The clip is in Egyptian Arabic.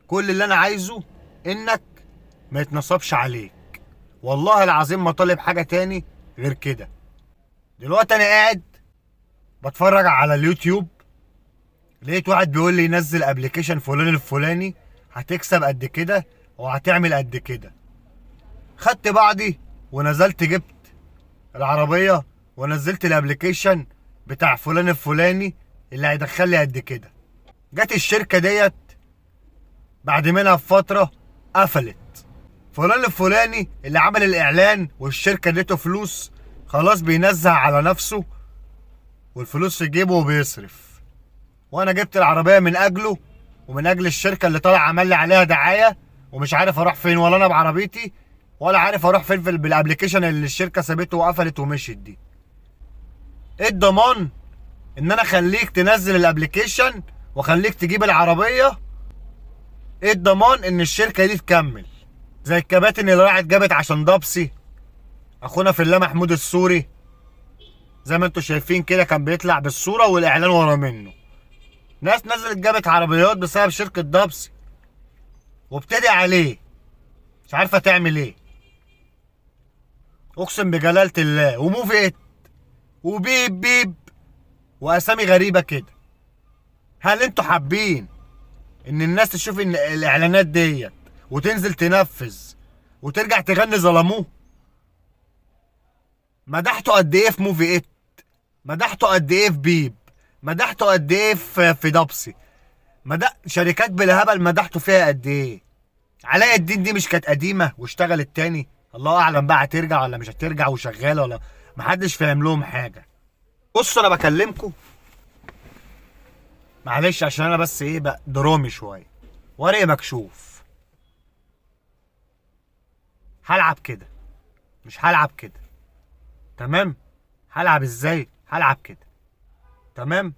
كل اللي انا عايزه انك ما يتنصبش عليك. والله العظيم ما طالب حاجة تاني غير كده. دلوقتي انا قاعد بتفرج على اليوتيوب، لقيت واحد بيقول لي نزل application فلان الفلاني هتكسب قد كده وهتعمل قد كده. خدت بعضي ونزلت جبت العربية ونزلت ال application بتاع فلان الفلاني اللي هيدخل لي قد كده. جت الشركة ديت بعد منها بفترة قفلت. فلان الفلاني اللي عمل الاعلان والشركة اديته فلوس، خلاص بينزه على نفسه والفلوس في جيبه وبيصرف. وانا جبت العربية من اجله ومن اجل الشركة اللي طالع عمل لي عليها دعاية، ومش عارف اروح فين، ولا انا بعربيتي ولا عارف اروح فين بال application اللي الشركة سابته وقفلت ومشيت دي. ايه الضمان ان انا اخليك تنزل ال application واخليك تجيب العربية؟ ايه الضمان ان الشركة دي تكمل؟ زي الكباتن اللي راحت جابت عشان دبسي اخونا في الله محمود السوري، زي ما انتم شايفين كده كان بيطلع بالصورة والاعلان ورا منه. ناس نزلت جابت عربيات بسبب شركة دبسي وابتدي عليه مش عارفه تعمل ايه. اقسم بجلاله الله. وموفي ات وبيب بيب واسامي غريبة كده. هل انتوا حابين ان الناس تشوف ان الاعلانات ديت وتنزل تنفذ وترجع تغني ظلموه؟ مدحته قد ايه في موفي ات، مدحته قد ايه في بيب، مدحته قد ايه في دبسي، شركات بالهبل مدحته فيها قد ايه. علاء الدين دي مش كانت قديمة واشتغلت تاني؟ الله اعلم بقى هترجع ولا مش هترجع وشغالة ولا محدش فاهم لهم حاجة. بصوا انا بكلمكم معلش عشان انا بس ايه بقى درامي شوية، ورقي مكشوف. هلعب كده مش هلعب كده، تمام؟ هلعب ازاي؟ هلعب كده، تمام؟